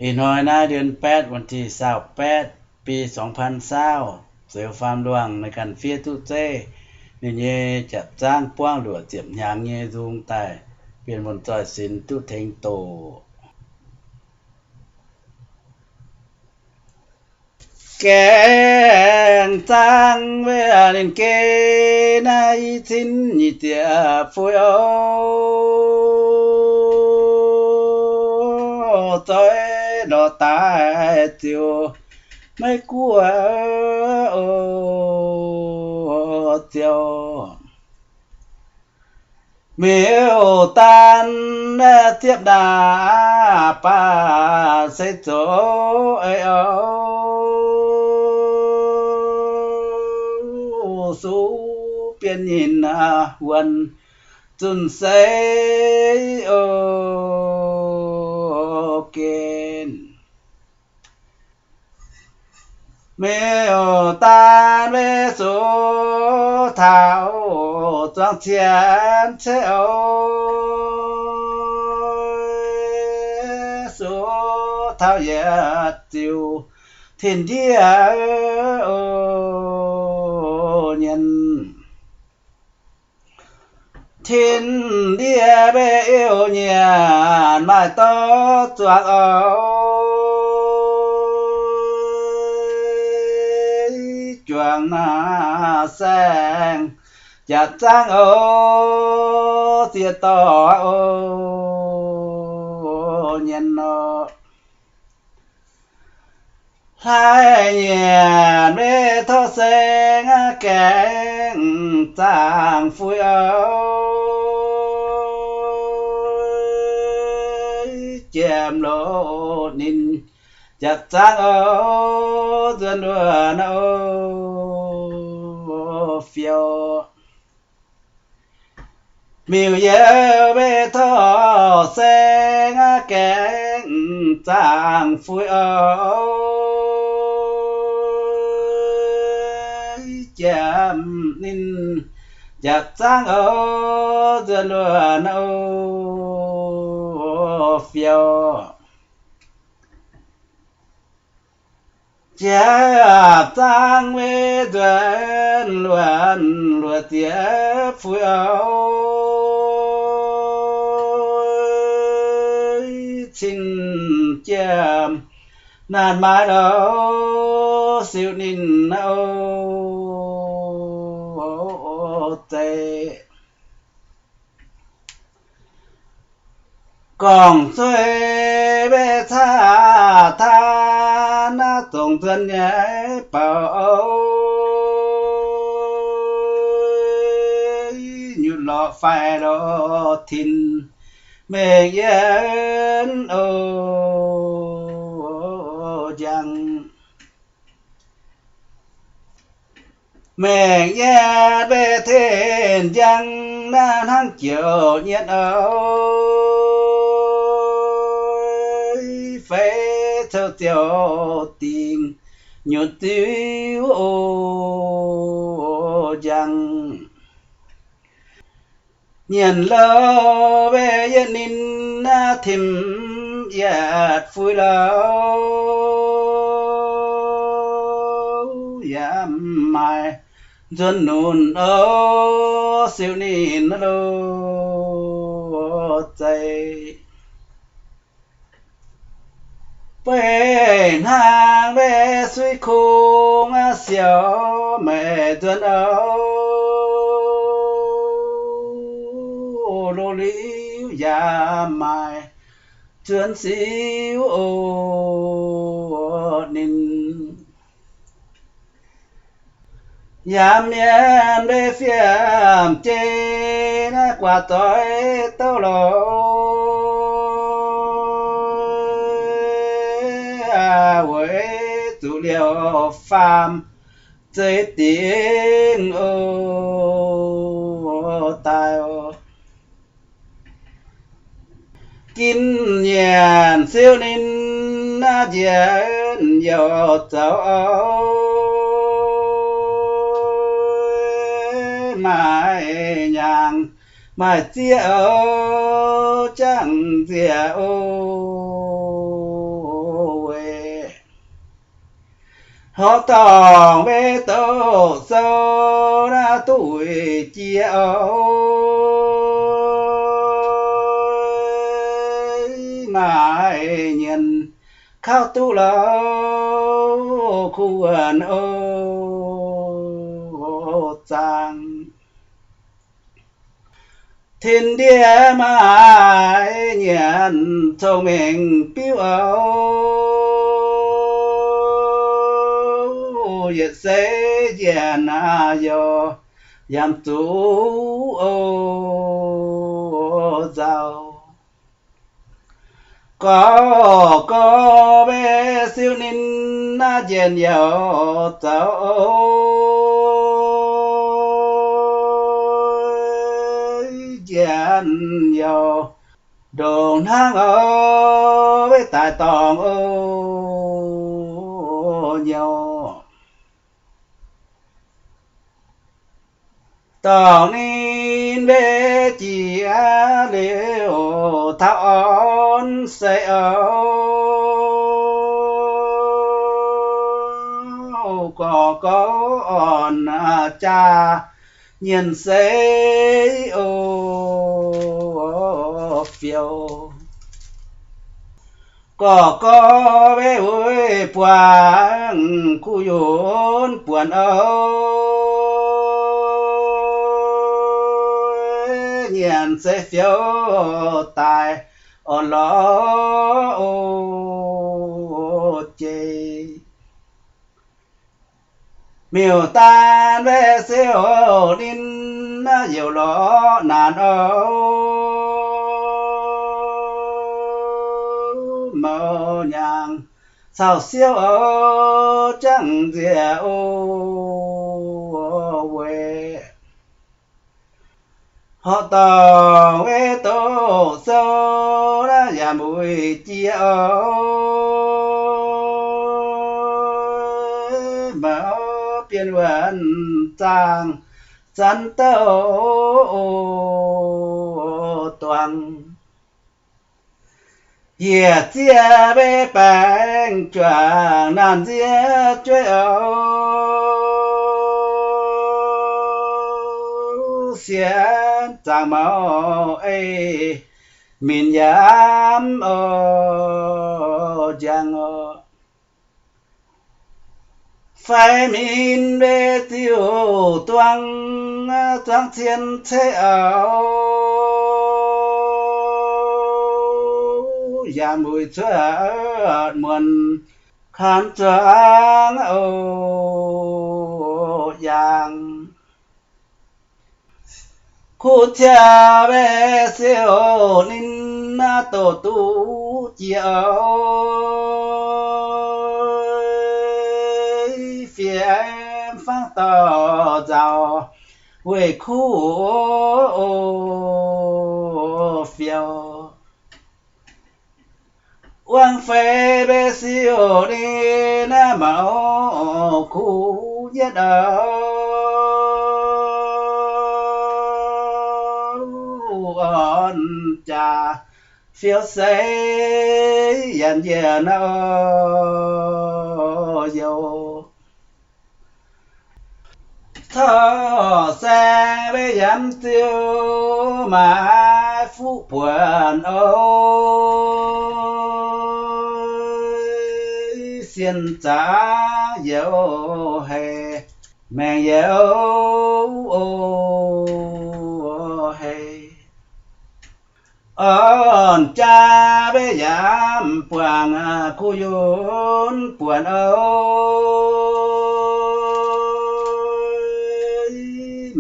Ih hnoi naaiv เดือนแปด วันที่ซาวแปด ปีสองพันซาว Ziouv Faam Luangh naaiv ganh fiev duqv zeiv ninh nyei japc zaangv buangv luoqc ziepc hnyangx nyei nzung daaih, bienh muonh zoih sinx duqv tengx doqc. Gaeng zaangv weic ninh geh naaiv i cin nyic ziepc fui oc, zoih lorz daaih ziouc maiv guoqv oc, ziouc miuc-daan ziepv naaiv baac se zoqc ei oc, suv bienh nyinh wuonh zunh seix oc gen. Miuc-daan weic suv taux zuangx cienx ceix oc, suv taux yietc ziouc tin ndiev oc nyienz. Tin ndiev mbe-eu nyienz maaih dorv zuangx oc, juangc naaiv saeng jaax zaangv oc, ziex dorh oc nyienz oc. Hlaaix nyienc mbe torv saeng aqv, gaeng zaangv fui oc, jiem loz ninh jaax zaangv oc, nzuonx luonx oc, fiou. Miuc-yeu mbe torv saeng aqv, gaeng zaangv fui oc, jiem ninh jaax zaangv oc, nzuonx luonx oc, fiou. Jaax zaangv mbe nzuonx luonx luoqc ziepc fui oc, cin jiem naanc maaih loz siou ninh oc, zeiz. Gorngv zueih mbe caax taan naaiv zongc nzuonx nyei bouc oc, nyutc lorqc faix lorqc tin mengh yienh oc, njang. Mengh yienh mbe tin njang naaiv hnangv jiex nyienh oc, feix coux ziouc dingc nyutc ziouv oc, njang. Nyienc louh mbe yietc ninh naaiv tim yietc fui louh, yaac maaih nzuonx nunc oc, siou ninh loh zeiz. Beiv hnangv mbe suiv kungx siou meih nzuonx oc, loz-liuv yaac maaih nzuonx siou oc ninh. Yaac mienh mbe fiem jei naaiv guaax doix douc loh, weic zuqc liouh faam zeiv dingc oc daaih oc. Ginv nyanc siou ninh naaiv njiec youc zoux oc, maaih nyaangc maaih zieqv oc, jangx nzieqc oc. Horqc dorngc mbuo doqc sou naaiv duqv wuic jiex oc. Maaih nyienc kauv duqv louh kuv wuonc oc zaangc. Tin-ndiev maaih nyienc cong-mengh biuv oc. Yietc seix njiec naaiv youc yaac zuqc oc nzauh. Gorx gorx mbuo siou ninh naaiv njien-youh zoux oc. Njien-youh ndongc hnangv oc, mbuo daaih dorngc oc nyouh. Dorngc ninh mbuo jiex liuz taux orn seix oc. Gorx gorx orn jaa nyienc seix oc fiou. Gorx gorx mbuo wuov buangh kuh yunc buonc oc. Nyienc seix fiou daaih orn lorz oc jeiv. Miuc-daan mbuo siou ninh naaiv youc lorz naanc oc. Mouc nyaangc caux siou oc jangv nziex oc weic horqc dorngc mbuo doqc sou naaiv yaac muic jiex oc. Mouc bienh wuonc zaangc zanv douh oc duangc. Yietc zieqv mbuo baengh juangc naanc nziev jueiv oc. Sienx zaangc mouc ei minc yaac oc njang oc. Fai minc mbuo ziouc duangv zuangx cien ceix oc. Yaac muic cuotv muonc kaanx zuangx oc yaangh. Kuv cie mbuo siou ninh naaiv doqc duqv jiex oc. Fiev fangv dorh nzauc weic kuv oc fiou. Wuov feix mbuo siou ninh naaiv mouc kuv yietv oc. Orn jaax fiou seix yaac njiec oc youh. Taux saeng mbuo yaac ziouc maaih fuqv buonc oc. Sienh zaangc youh heix, maengc youh oc heix. Orn jaa mbuo yaac buangh kuh yunc buonc oc.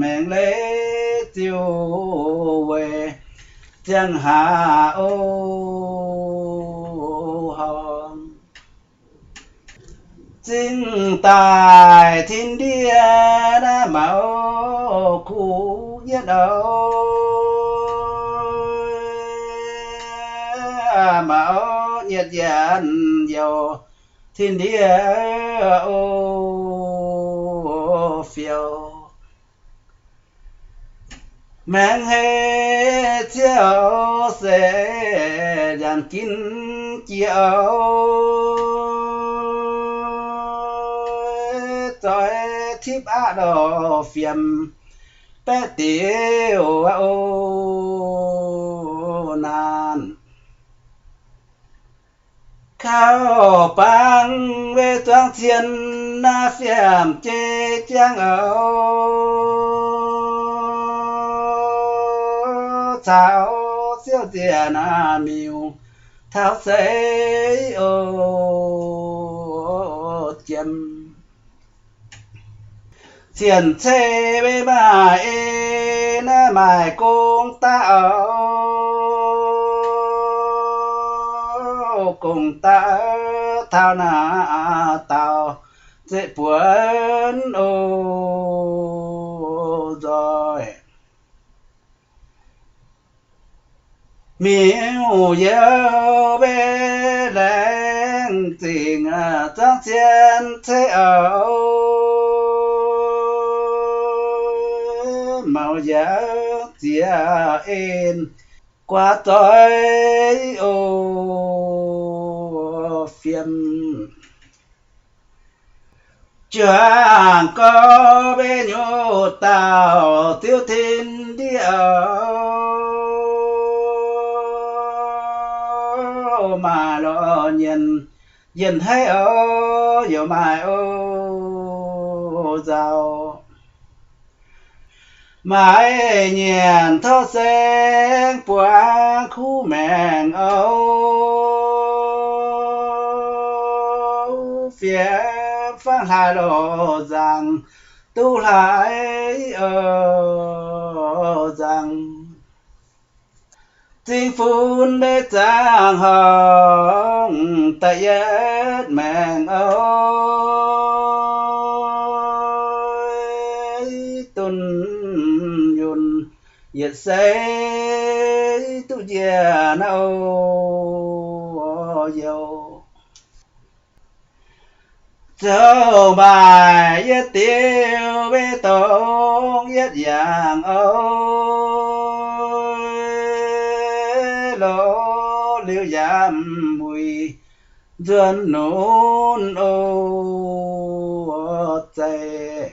Maengc leiz ziouc weic ziangh haax oc horngh. Zingh daaih tin-ndiev naaiv mouc kuv yietv oc. Mouc nyietc yienc youh tin-ndiev oc fiou. Maengx heix ciouv se nyanc ginv jiex oc. zipv aqv lorh fiem baeqv diuh aqv o. Naanc kauv bang weic zuangx cien naaiv fiem jei jangv oc. Caux siouv nziex naaiv miuc taux seix oc jiem. Cien-ceqv weic maaih en naaiv maaih gong daaih oc. Gong daaih taux naaiv dauh zeqc buonc oc nzoih. Miuc youz mbe laengz zingh zuangx cien-ceqv oc. Mouc yaac ziex en guaax zoih oc fiem. Juangc gorx mbe nyuoz dauh ziouc tin ndiev oc. Maaih lorz nyienc yienh haiv oc, yaac maaih oc nzauh. Maaih nyienc torv saeng buangv kuv maengc oc. Fiev fangv hlaaix lorz nzangc, duqv hlaaix oc nzangc. Zingh fun mbe zaangc horngh da'yietv maengc oc. Dunh yunh yietc seix duqv njiec naaiv oc youh. Zoux maaih yietv diuh mbe dongh yietv yangh oc. Lorz liuz yaac mv muic nzuonx nunc oc zeiz.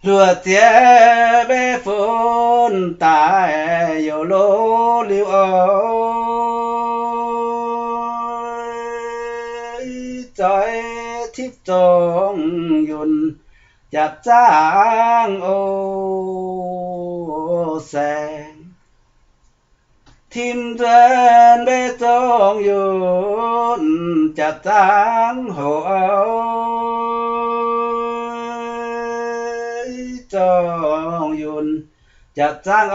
Hluoqc ziex mbe fun daaih youc lorz liuz oc. Zoih tipv zongh yunh japc zaangv oc saeng. Tin nzuonx mbe zongh yunh japc zaangv hoc oc. Zongh yunh japc zaangv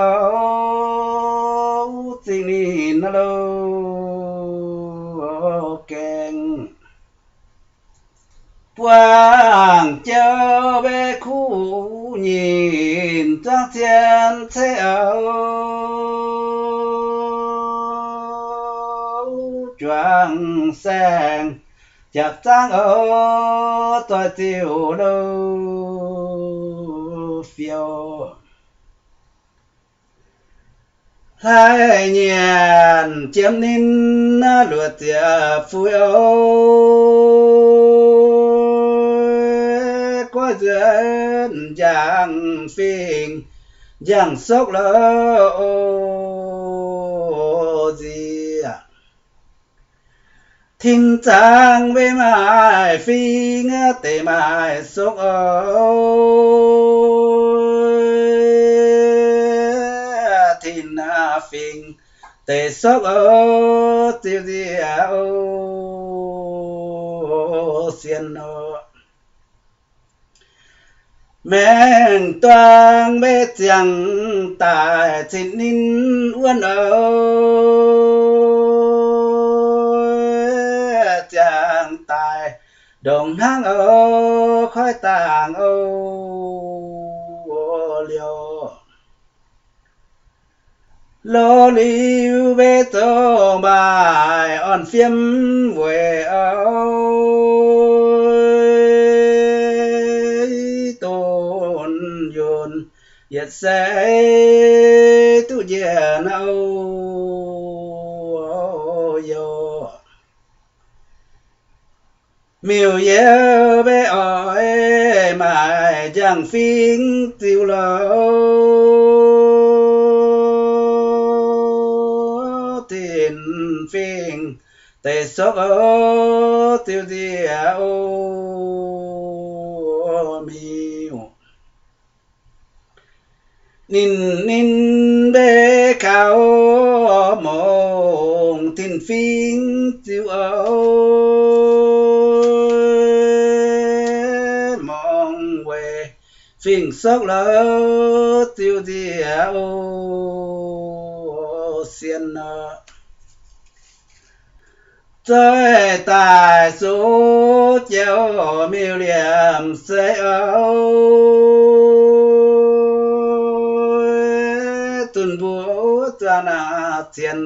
oc, zingh ninh lo gaengh. Buangh jouv mbe kuv nyinc zuangx cien-ceqv oc. Juangc saeng japc zaangv oc, zoih ziouc lo fiou. Hlaaix nyienc jiem ninh luoqc ziepc fuix oc. Goiv nzuonx njang fingx njang sokv lo oc nziex. Tin zaangv mbe maaih fingx deix maaih sokv oc. Tin fingx deix sokv oc, ziux nziex oc sien oc. Maengc duang mbe ziangh daaih cin ninh wuonv oc. Ziangh daaih ndongc hnangv oc, koiv dangh oc liouh. Lo liuz mbe zongh maaih orn fiem weic oc. Dunh yunh yietc seix duqv njiec naaiv oc youh. Miuc-youz mbe oix Fingx ziux louc, tin-fingx deix sokv oc, ziux nziex oc, miuc. Ninh, ninh mbe kaux mongc tin-fingx ziux oc, mongc weic fingx sokv louc ziux nziex oc, sienx oc. Zoih daaih sux jiex miuc-liemh seix oc, zunh mbuo zuangx naaic cien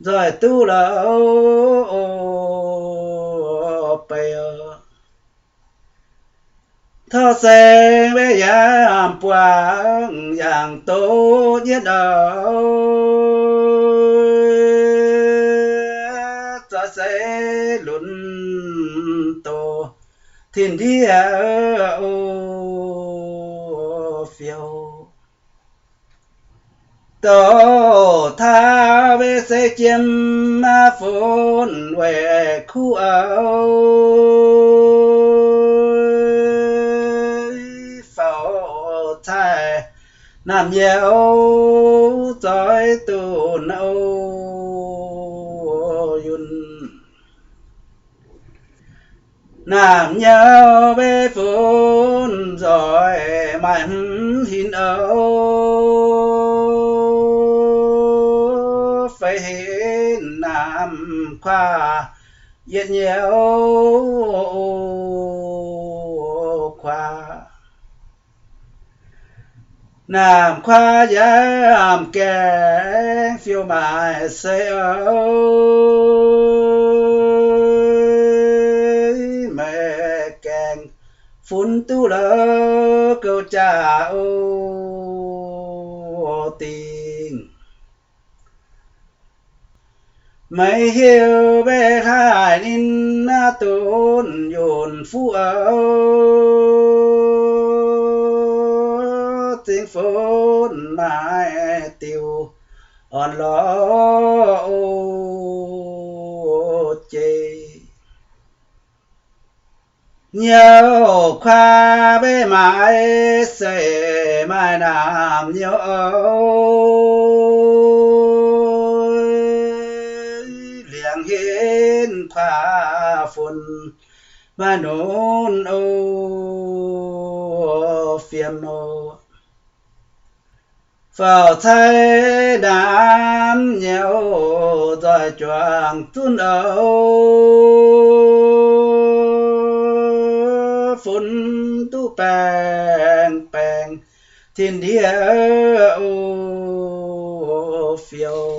nzoih duqv louc oc, beiv oc. Tov seng mbe yaac buangh yangh doz nyietv oc, zoih seix lunx doz tin-ndiev oc, fiou. Douz taux mbe seix jiem funx weic kuv oc, faaux caih naamh nyouz zoih dunh oc, yunh. Naamh nyouz mbe funx nzoih maaih hmz hinc oc, feix hinc naamh kuaav yietc nyouz kuaav. Naamh kuaav yaac gaengh fiou maaih seix oc, meih gaengh funx duqv louc gouv jaax oc, dingc. Meih hiuv mbe hlaaix ninh naaiv dunh yunh fuqv oc, zingh funx maaih diuh orn-lorqc oc, jeiv. Nyouz kuaav mbe maaih seix maaih naamh nyouz oc, liangx hinc kuaav funx maaih nunc oc, fiem oc. Faaux caih naamh nyouz nzoih juangc zunv oc, funx duqv baengh baengh tin-ndiev oc, fiou.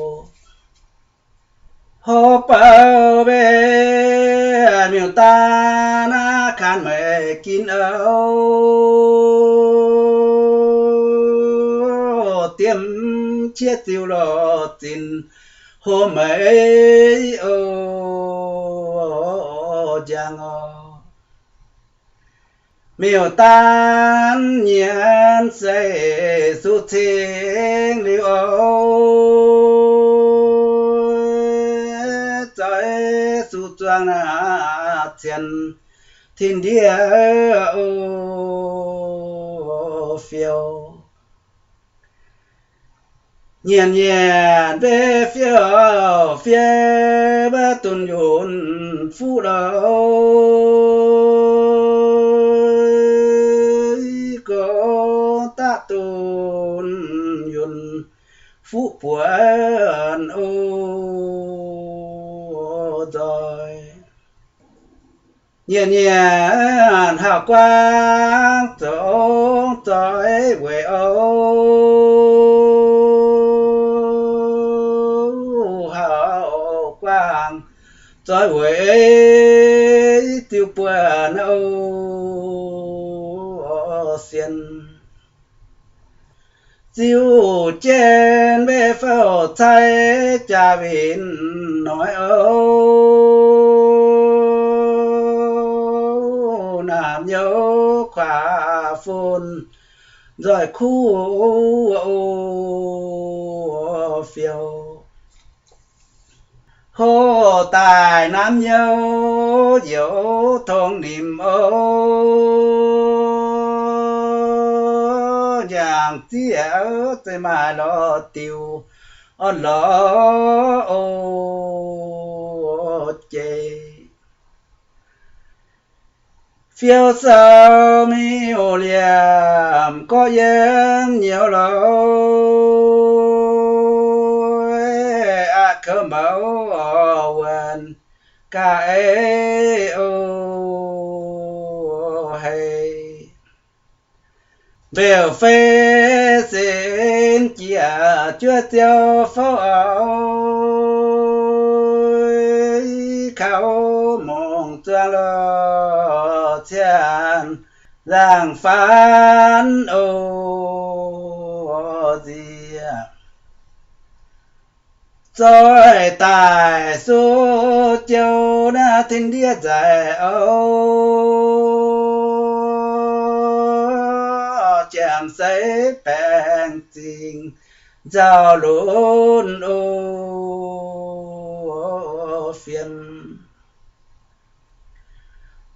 Hov bou mbe miuc-daan naaiv kanh meih ginv oc, diemv qiex ziux lorz zinc hlo meix oc, njang oc. Miuc-daan nyienz seix suqv cingx liuz oc, zoih suqv zuangx naaic cien tin-ndiev oc, fiou. Nyienc nyienc mbe fiou fiev maiv dunh yunh fuqv louc, gorngv daaih dunh yunh fuqv buonc oc, nzoih. Nyienc nyienc hauv-guaang zongx zoih weic oc, hauv-guaang zoih weic diuh buonc oc, sienx. Ziux jienv mbe faaux caih jaax win noic oc, naamh nyouz kuaav fun nzoih kuv fiou. Hoqc daaih naaiv nyouv youz tong nimc oc, njaangc zieqv zeiz maaih lorz diuh orn lorz oc jeic. Fiou sou miuc liemh gorqv yiem nyouz loz, aqv kouv mouz wuonh ga'eiv oc hei. Mbeux fei sin jiex juov ziouv fouv oc, kaux mungz zuangx loz cien nzangc-faanv oc nziex. Zoih daaih suv jouh naaiv tin-ndiev nzaic oc, janx-seix baengh zingh nzauh lunx oc fien.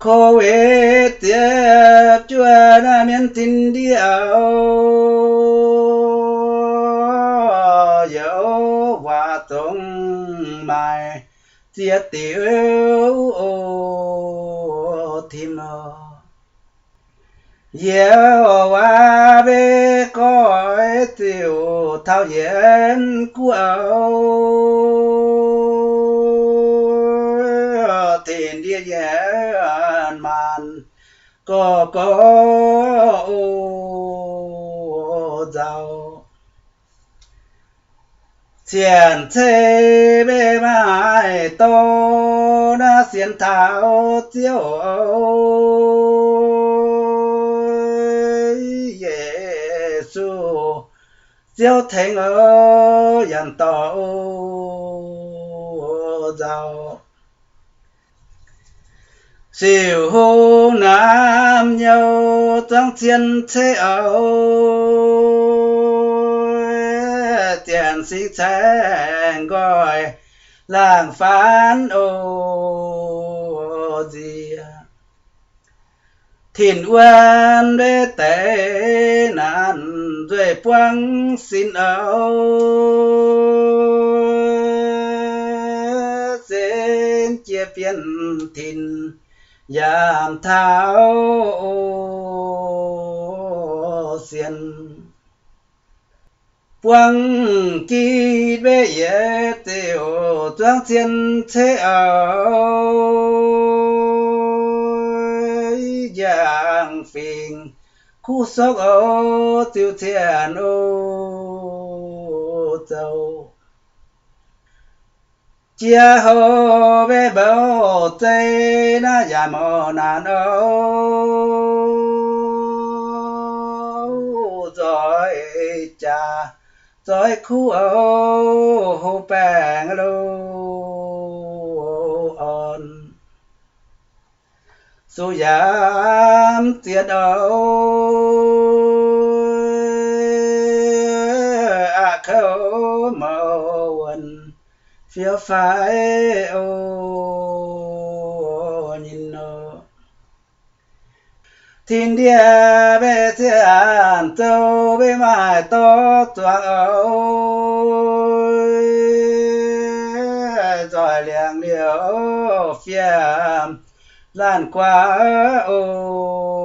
Covid ziepc juov naaiv mienv tin-ndiev oc, youz waac zongx maaih ziex diuc oc tim oc. Youz waac mbe goiv ziouc taux yienx guoqv oc, tin-ndiev yienx maanc gorx gorx oc nzauh. Cien-ceqv mbe maaih dorh naaiv sienx taux Ziouv oc, Yesu Ziouv tengx oc, yaac dorh oc nzauh. Siouc hungh naamh nyouv zuangx cien-ceqv oc, Janx-singx caengx nqoi laangh faanv oc nziex. Tin-wuonh mbe deix naanc nzueih buangv sin oc, sin jiex bienh tin yaac taux sienx. Buangv gitv mbe yietc ziouc zuangx cien-ceqv oc, njang-fingx kuv sokv oc, ziux cien oc zoux. Jiex houc mbe mbouv zeiv naaiv yaac mouc naanc oc, nzoih jaax zoih kuv oc, houc baengc loz orn. Suv yaac mv ziex oc, aqv kouv mouc wuonh fiou fai oc nyinh oc. Tin-ndiev mbe cien zoux mbe maaih dorh zuangx oc, nzoih liangx liouc fiem laanh guaax oc.